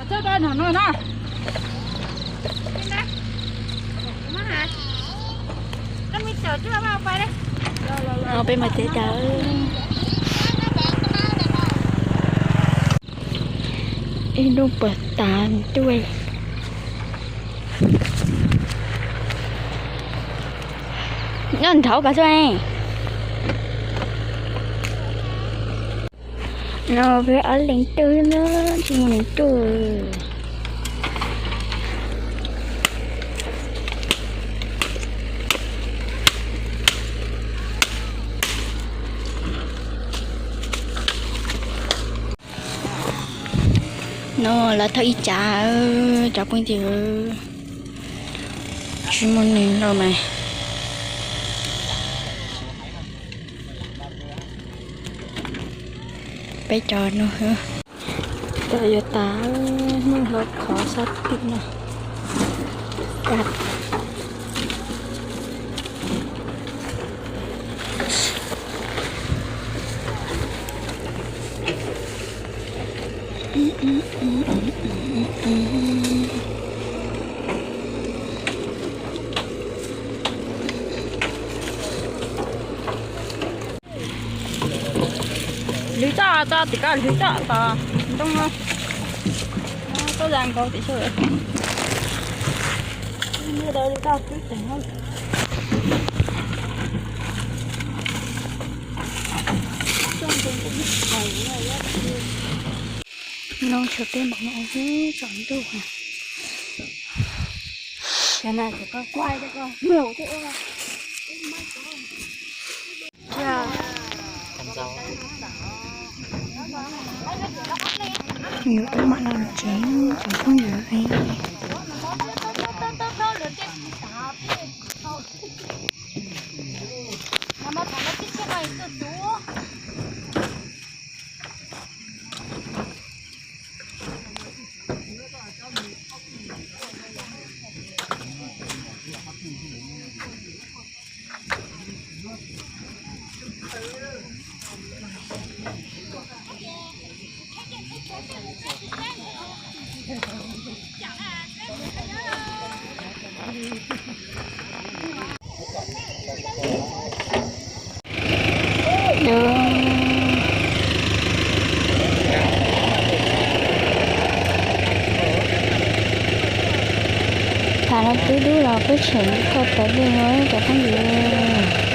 Peb mus teb tawm. Ib lub puas tas ntuj. Nyob nraud koj xwb. No peb ob leeg twg na, tsis muaj leej twg. No lawv thauj ib tsav, cov phooj ywg, tsis muaj neeg lawm mas. Peb cov no, cov yuav tas, hnub hlo khov sab tim no. Hlwv toj, toj tim ko, hlwv toj tom ntoo no. Toj zas nkaus tim sab. No tshuav peb npaum no xwb tsaus ntuj. Yuav peb mam los tsev, tsev phooj ywg. Tham no twb dub los peb tseem koj tau dej no cov phooj ywg.